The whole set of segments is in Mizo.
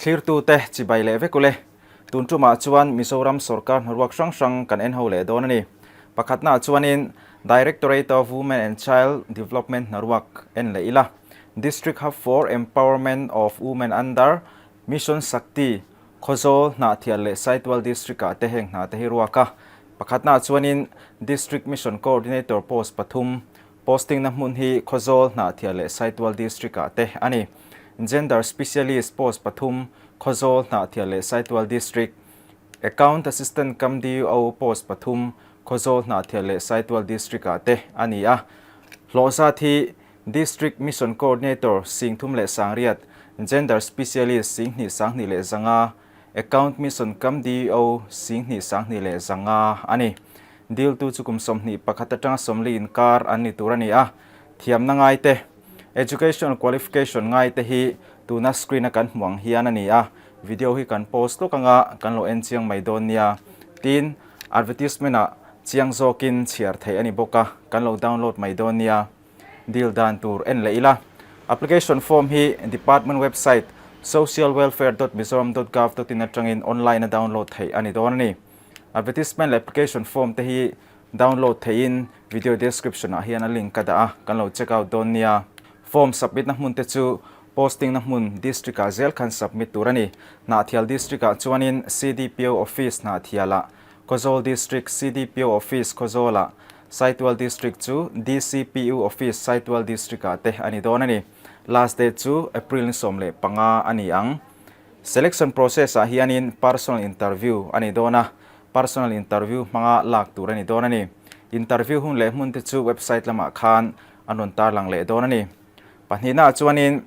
Thlirtute chibai leh vek ule. Tun tumah chuan Mizoram sawrkar hnaruak hrang hrang kan en ho leh dawn a ni. Pakhatnaah chuanin Directorate of Women and Child Development hnaruak en leh ila. District Hub for Empowerment of Women under Mission Shakti, Khawzawl, Hnahthial leh Saitual District-ah te heng hna te hi ruak a. Pakhatnaah chuanin District Mission Coordinator post pathum Posting-na hmun hi Khawzawl, Hnahthial leh Saitual District-ah te a ni. Gender Specialist post pathum, Khawzawl, Hnahthial leh Saitual District. Account Assistant cum DUO post pathum, Khawzawl, Hnahthial leh Saitual District-ah te a ni a. Hlawh zat hi District Mission Coordinator Singthum leh Sangriat, Gender Specialist Singhnih Sanghnih leh Zanga, Account Mission cum DUO Singhnih Sanghnih leh Zanga a ni. Diltu chu kum 21 atanga 40 inkar an ni tur a ni a, thiamna ngai te, educational qualification ngai te hi tuna screen a kan hmuh ang hian a ni a, video hi kan post lawk anga kan lo en chiang mai dawn nia. Tin, advertisement ah chiang zawkin chhiar theih a ni bawk a, kan lo download mai dawn nia. Dil dan tur en leh ila. Application form hi department website socialwelfare.mizoram.gov.in atangin online a download theih a ni dawn a ni. Advertisement leh application form te hi download theihin video description ah hian a link ka dah a, kan lo check out dawn nia. Form submit na hmun te chu posting na hmun district ah zel khan submit tur a ni. Hnahthial district ah chuanin CDPO office Hnahthial ah, Khawzawl district CDPO office Khawzawl ah, Saitual district chu DCPU office Saitual district ah te a ni dawn a ni. Last date chu April ni 15 a ni ang. Selection process ah hianin personal interview a ni dawn a, personal interview hmanga lak tur a ni dawn a ni. Interview hun leh hmun te chu website lamah khan an rawn tarlang leh dawn a ni. Pahnihna ah chuanin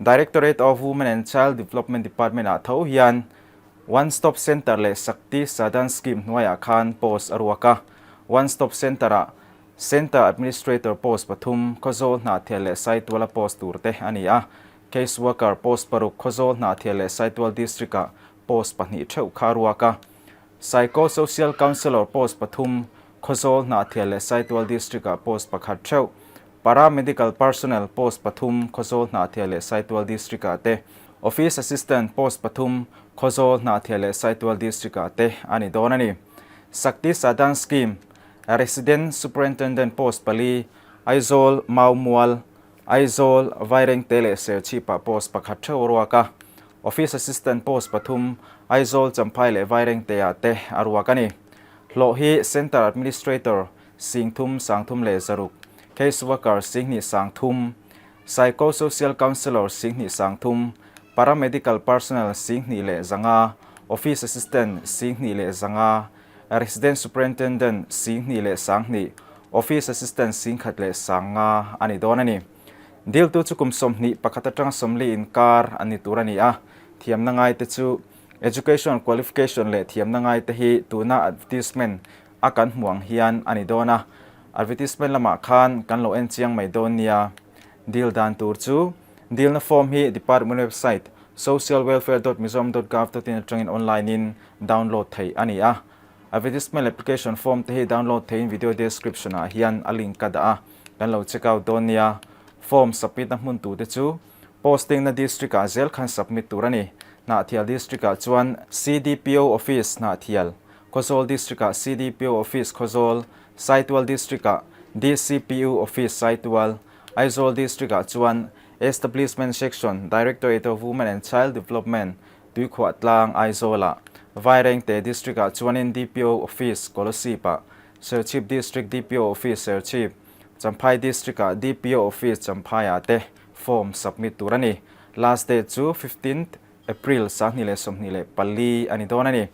Directorate of Women and Child Development Department ah tho hian One Stop Centre leh Shakti Sadan Scheme hnuaiah khan post a ruak a. One Stop Centre ah Centre Administrator post pathum, Khawzawl Hnahthial leh Saituala post tur te a ni a. Case Worker post paruk Khawzawl Hnahthial leh Saitual District-ah post pahnih theuh kha a ruak a. Psycho-Social Counsellor post pathum Khawzawl Hnahthial leh Saitual District-ah post pakhat theuh, Paramedical Personnel post pathum Khawzawl Hnahthial leh Saitual District-ah te, Office Assistant post pathum Khawzawl Hnahthial leh Saitual District-ah te a ni dawn a ni. Shakti Sadan Scheme, Resident Superintendent post pali, Aizawl, Maumual, Aizawl, Vairengte leh Serchhipah post pakhat theuh a ruak a, Office Assistant post pathum Aizawl, Champhai leh Vairengte-ah te a ruak a ni. Hlawh hi Centre Administrator Singthum Sangthum leh Zaruk, Case Worker Singhnih Sangthum, Psycho-Social Counsellor Singhnih Sangthum, Paramedical Personnel Singhnih leh Zanga, Office Assistant Singhnih leh Zanga, Resident Superintendent Singhnih leh Sanghnih, Office Assistant Singkhat leh Sangnga a ni dawn a ni. Diltu chu kum 21 atanga 40 inkar an ni tur a ni a, thiamna ngaite chu Educational Qualification leh thiamna ngaite hi tuna advertisement a kan hmuh ang hian a ni dawn a, advertisement lamah khan kan lo en chiang mai dawn nia. Dil dan tur chu dilna form hi department website socialwelfare.mizoram.gov.in atangin online in download theih a ni a. Advertisement application form te hi download theihin video description ah hian a link ka dah a, kan lo check out dawn nia. Form submit na hmun tur te chu posting na district ah zel khan submit tur a ni. Hnahthial district ah chuan CDPO office Hnahthial, Khawzawl district ah CDPO office Khawzawl, Saitual district ah DCPU office Saitual, Aizawl district ah chuan Establishment Section, Directorate of Women and Child Development, Tuikhuah tlang Aizawlah, Vairengte District-ah chuanin DPO Office Kolasib-ah, Serchhip District DPO Office Serchhip, Champhai District-ah DPO Office Champhai-ah te form submit tur a ni. Last date chu 15th April 2024 a ni dawn a ni.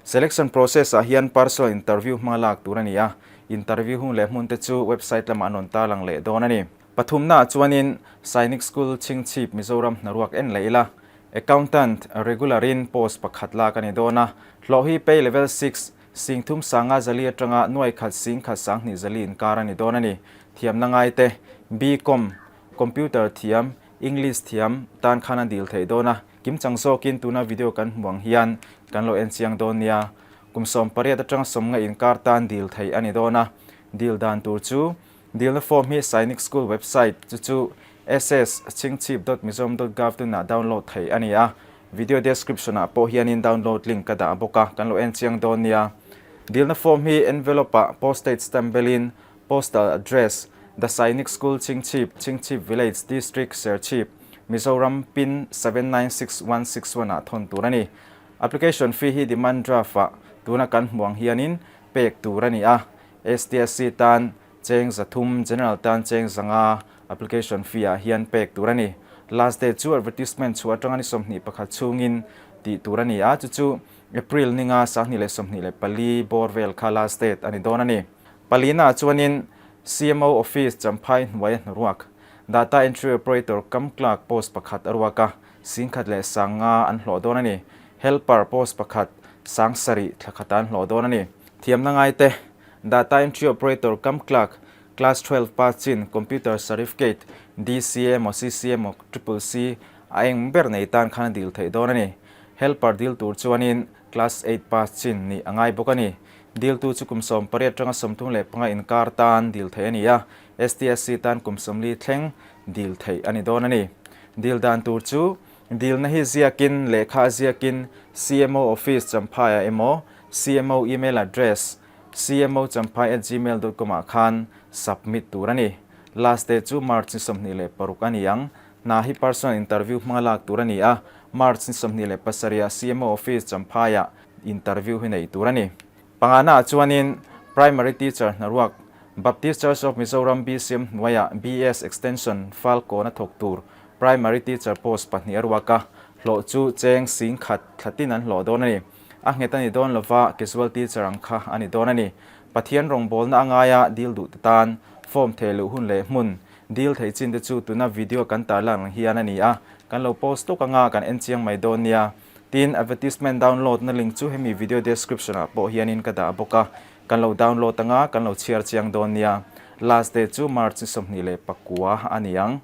Selection process-ah hian personal interview hmanga lak tur a ni a, interview hun leh hmun te chu website lamah an rawn tarlang leh dawn a ni. Pathumnaah chuanin Sainik School Chhingchhip Mizoram hnaruak en leh ila, Accountant regular in post pakhat lak a ni dawn a, hlawh hi pay level six, sing thum sanga zali atanga nuai khat sing khat sanghnih zali inkar a ni dawn a ni. Thiamna ngai te, B-Com, Computer thiam, English thiam tan khan a dil theih dawn a, kimchang zawkin tuna video kan hmu ang hian kan lo en chiang dawn nia. Kum 18 atanga 50 inkar tan dil theih a ni dawn a, dil dan tur chu Dilna form hi Sainik School website chu chu ss chhingchhip dot mizoram dot gov tunah download theih a ni a. Video description ah pawh hianin download link ka dah bawk a, kan lo en chiang dawn nia. Dilna form hi envelope ah postage stamp belin postal address, The Sainik School Chingchhip, Chingchhip Village, District, Serchhip, Mizoram, pin 796161 ah thawn tur a ni. Application fee hi demand draft ah tuna kan hmuh ang hianin pek tur a ni a, STSC tan Cheng 300, General tan cheng 500 application fee ah hian pek tur a ni. Last date chu advertisement chhuah atanga ni 21 chhungin tih tur a ni a, chu chu April ninga 2024 bawr vel kha last date a ni dawn a ni. Palina ah chuanin CMO Office Champhai hnuaia hnaruak, Data Entry Operator cum Clerk post pakhat a ruak a, 10,500 an hlawh dawn a ni. Helper post pakhat 7,000 thla khatah an hlawh dawn a ni. Thiamna ngaite Data Entry Operator cum Clerk, Class 12 pass chin, Computer Certificate, DCA emaw CC emaw Triple C a eng ber nei tan khan a dil theih dawn a ni. Helper dil tur chuanin Class 8 pass chin nih a ngai bawk a ni. Diltu chu kum 18 atanga 35 inkar tan dil theih a ni a, STSC tan kum 40 thleng dil theih a ni dawn a ni. Dil dan tur chu Dilna hi ziakin, lehkha a ziakin CMO Office Champhaiah emaw, CMO email address, cmochamphai@gmail dot com ah khan submit tur a ni. Last day chu March ni 26 a ni ang. Hna hi personal interview hmanga lak tur a ni a, March ni 27 ah CMO Office Champhaiah interview hi neih tur a ni. Pangana ah chuanin Primary Teacher hnaruak Baptist Church of Mizoram BCM hnuaiah BS Extension Falkawn a thawk tur Primary Teacher post pahnih a ruak a, hlawh chu cheng 10,000 thlatin an hlawh dawn a ni. A nghet a ni dawn lova, casual teacher ang kha a ni dawn a ni. Pathian rawngbawlna a ngaia dil duh te tan form thei luh hun leh hmun dil thei chin te chu tuna video kan tarlan ang hian a ni a, kan lo post tuk anga kan en chiang mai dawn nia. Tin, advertisement download na link chu hemi video description ah pawh hianin ka dah bawk a, kan lo download anga kan lo chhiar chiang dawn nia. Last day chu March ni 29 a ni ang.